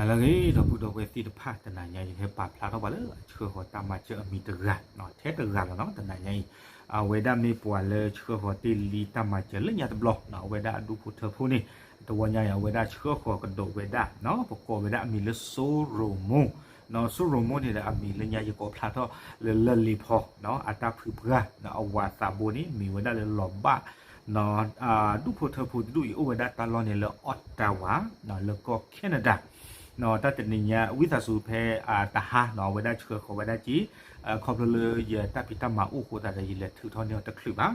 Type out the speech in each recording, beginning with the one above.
ဂ့ၤ ဒီပုၢ်ဒီဝဲၢ်သ့ၣ်တဖၣ် တနၤညါအံၤ ယဟဲပာ်ဖျါထီၣ်ပှၤလၢအဆှၢဃီၤတၢ်မၤစၢၤအမံၤတဂၤ, ထဲတဂၤလီၤနီၤ တနၤညါအံၤ, အဝဲဒၣ်မ့ၢ်ပှၤလၢဆှၢဃီၤတ့ၢ်လံတၢ်မၤစၢၤလၢညါတဘျီ, အဝဲဒၣ်အဒူၣ်ဖိထၢဖိန့ၣ်, တဝီညါအံၤ အဝဲဒၣ်ဆှၢဃီၤကဒီးဝဲဒၣ်, ပကိးဝဲဒၣ်အမံၤလၢစိရိၤမိၢ်, စိရိၤမိၢ်န့ၣ်ဒီး အမံၤလၢညါယကိးဖျါထီၣ်လၢလၢလံၤဖီ, အတၢ်ဖုပှၢ်, အဝၤသးဘိန့ၣ် မ့ၢ်ဝဲဒၣ်လၢလီၤဘၣ် ဒူၣ်ဖိထၢဖိတဒူၣ်အံၤ အိၣ်ဝဲဒၣ်တၢ်လီၢ်န့ၣ်လၢ Ottawa လၢကီၢ် Canada, တၢ်တနံၤညါ ဝံသးစူၤဖဲတဟါနီၤ အဝဲဒၣ်ဆှၢဃီၤဝဲဒၣ်က့ၤ, ခီဖျိလၢယတၢ်ဖံးတၢ်မၤအိၣ်အဃိသတးဒီး ယလဲၤထုးထီၣ်န့ၢ်အီၤတချုးဘၣ်,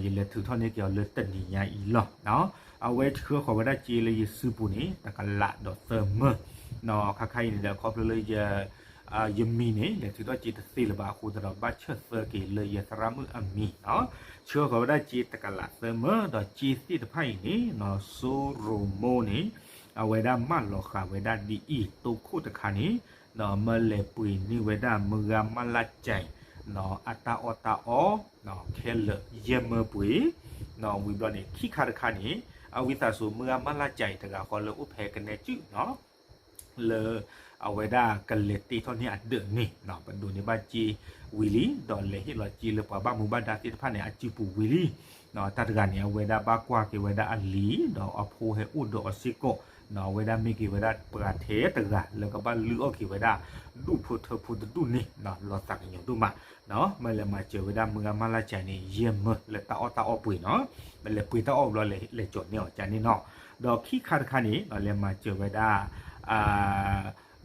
ယလဲၤထုးထီၣ်န့ၢ်က့ၤအီၤလၢတနံၤညါအံၤလီၤ. အဝဲဆှၢဃီၤဝဲဒၣ်က့ၤလၢယစုပူၤန့ၣ် တကလးဒီးသၢမၢ, ခါခါအံၤန့ၣ်ဒီး ခီဖျိလၢ ယမံၤန့ၣ် လဲၤထုးထီၣ်က့ၤတသ့လၢၤဘၣ်အဃိသတးဒီး ဘၣ်ဆၢၣ်သၢက့ၤလၢယသရၣ်မုၣ်အမံၤနီၤ, ဆှၢဃီၤဝဲဒၣ်က့ၤတကလးသၢမၢ ဒီးက့ၤသ့ၣ်တဖၣ်အံၤန့ၣ်နီၤ စိရိၤမိၢ်န့ၣ် အဝဲဒၣ်မၢလီၤဃာ်ဝဲဒၣ်ဒ်အံၤ တိခိၣ်တခါန့ၣ်, မၢလဲၤပှ့ၤန့ၢ်ဝဲဒၣ်မုၢ်ဂၤမၢလၢ်ကၠဲၤ, အတၢ်အီၣ်တၢ်အီ, ခဲလၢာ်ယဲၢ်မၢပှ့ၤ, ဝံၤဘျီန့ၣ် ခံခါတခါန့ၣ်, အဝံသးစူၤမုၢ်ဂၤမၢလၢ်ကၠဲၤအံၤတဂၤဃီလၢအိၣ်ဖဲကနဲကုၣ်နီၤ လၢအဝဲဒၣ်ကလဲၤတ့ထီၣ်န့ၢ်အဒၢးန့ၣ်, ပဒိးန့ၢ်ဘၣ်စ့ဝံၤလံ, ဒီးလဲၤဟ့ၣ်လီၤစ့လၢပှၤဘၣ်မူဘၣ်ဒါသ့ၣ်တဖၣ်န့ၣ် အစုပူၤဝံၤလံ. တၢ်တဂၤန့ၣ် အဝဲဒၣ်ဘၣ်ကွၢ်က့ၤဝဲဒၣ်အလံၤ, ဒီးအဖိဟဲအိၣ်ဒီးအီၤစ့ၢ်ကီး, အဝဲဒၣ်မ့ၢ်က့ၤဝဲဒၣ်ပှၤထဲတဂၤ လၢကဘၣ်လုၢ်အီၣ်က့ၤဝဲဒၣ် ဒူၣ်ဖိထၢဖိတဒူၣ်န့ၣ် လီၤသးကညီၤဒိၣ်မး, မၢလဲၤမၤစၢၤဝဲဒၣ်မုၢ်ဂၤမၢလၢ်ကၠဲၤန့ၣ် ယဲၢ်မၢလၢတၢ်အီၣ်တၢ်အီပှ့ၤနီၤ, မ့ၢ်လဲၤပှ့ၤတၢ်အီၣ်ဘျီလဲၤကၠီၤန့ၢ်အီၤကန့ၣ်နီၤ, ဒီးခံခါတခါန့ၣ် လဲၤမၤစၢၤဝဲဒၣ်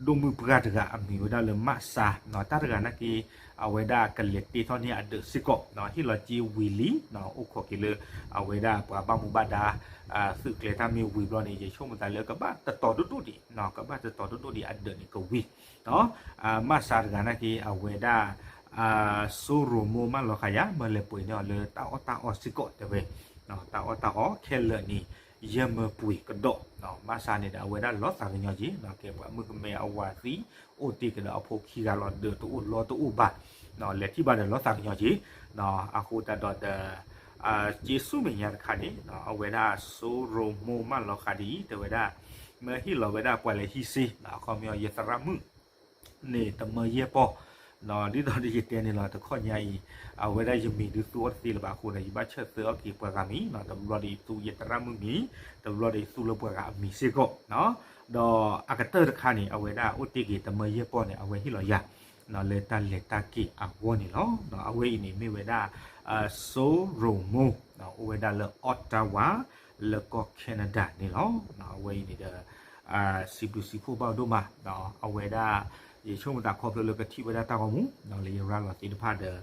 ဒိၣ်မုၢ်ပှၢ်တဂၤအမံၤဝဲဒၣ်လၢမးစါ, တၢ်တဂၤနာ်က့ အဝဲဒၣ်ကလဲၤတ့ထီၣ်န့ၢ်အဒၢးစ့ၢ်ကီး, ဟ့ၣ်လီၤစ့ဝံၤလံ, အိၣ်ခိးက့ၤလၢ အဝဲဒၣ်ပှၤဘၣ်မူဘၣ်ဒါ သုးကျဲၤတၢ်မ့ၢ်ဝံၤဘျီန့ၣ် ယဆိကမိၣ်သးလၢကဘၣ်တတီၤဒိၣ်ဒိၣ်ဒံး, ကဘၣ်တတီၤဒိၣ်ဒိၣ်ဒံးအဒၢးန့ၣ်ကဝံၤ, မးစါတဂၤနာ်က့ အဝဲဒၣ် စိရိၤမိၢ်မၢလီၤဃာ်ယၤ မၢလဲၤပှ့ၤန့ၢ်အီၤလၢတၢ်အီၣ်တၢ်အီစ့ၢ်ကီးတဲဝဲ, တၢ်အီၣ်တၢ်အီခဲလၢာ်န့ၣ် ယဲၢ်မၢပှ့ၤကဒီး, မးစါန့ၣ်ဒီး အဝဲဒၣ်လီၤသးကညီၤက့ၤ ကဲပှၤမုၣ်ကမဲအဝၤသံ အိၣ်တ့ၢ်ကဒီးအဖိခံဂၤလီၤ ဒၢးတအိၣ်လီတအိၣ်ဘၣ်, လဲၤထံၣ်ဘၣ်ဒီးလီၤသးကညီၤက့ၤ, အဃိသတးဒီးဒီး စ့ဆူမဲာ်ညါတခါန့ၣ် အဝဲဒၣ်စိရိၤမိၢ်မၢလီၤဃာ်ဒ်အံၤ တဲဝဲဒၣ် မၢဟ့ၣ်လီၤဝဲဒၣ်ပှၤလဲၤဟံးစ့ အခီပညီယသရၣ်မုၣ် န့ၣ် တမၢယဲၢ်ပီၢ်, ဒ်သိးဒီးယတဲန့ၣ်လီၤ တခီညါအံၤ အဝဲဒၣ်ယမံၤဒုးသူအီၣ်တသ့လၢၤဘၣ်အဃိဒီး ယဘၣ်ဆၢၣ်သၢအီၣ်က့ၤပှၤဂၤမံၤ, တဘျီဒီးယသူယသရၣ်မုၣ်မံၤ, တဘျီဒီးယသူလၢပှၤဂၤအမံၤစ့ၢ်ကီး, ဒီးအကတၢၢ်တခါန့ၣ် အဝဲဒၣ်အိၣ်တ့ၢ်က့ၤတမၢယဲၢ်ပီၢ်န့ၣ် အဝဲဟ့ၣ်လီၤယၤ လၢတၢ်လဲၤတၢ်က့ၤအဂီၢ်န့ၣ်လီၤ. အဝဲအံၤန့ၣ်မ့ၢ်ဝဲဒၣ် စိရိၤမိၢ် အိၣ်ဝဲဒၣ်လၢ Ottawa လၢကီၢ် Canada န့ၣ်လီၤ. အဝဲအံၤန့ၣ်ဒီး စံးဘျုးစံးဖှိၣ်ဘၣ်ဒိၣ်မး, အဝဲဒၣ် ယဆိကမိၣ်သးခီဖျိလၢကထံၣ်ဝဲဒၣ်တၢ်ဂီၤမူ လၢယရၤလီၤသ့ၣ်တဖၣ်ဒီး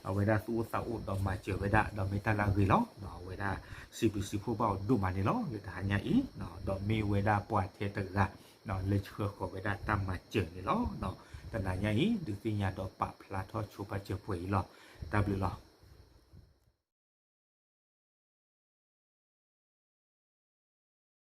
အဝဲဒၣ်သူၣ်အိၣ်သးအိၣ်ဒီးမၤစၢၤဝဲဒၣ် ဒီးမ့ၢ်တၢ်လၢအဂ့ၤလီၤ. အဝဲဒၣ်စံးဘျုးစံးဖှိၣ်ဘၣ်အီၤဒိၣ်မးန့ၣ်လီၤ. လၢတဟါညါအံၤ ဒီးမ့ၢ်ဝဲဒၣ်ပှၤထဲတဂၤ လၢဆှၢဃီၤဝဲဒၣ်တၢ်မၤစၢၤန့ၣ်လီၤ. တနၤညါအံၤ ဒုးသ့ၣ်ညါဒီးပာ်ဖျါထီၣ်ဆိပာ်စၢၤပှဲၤအံၤလီၤ. တၢ်ဘျုးလီၤ.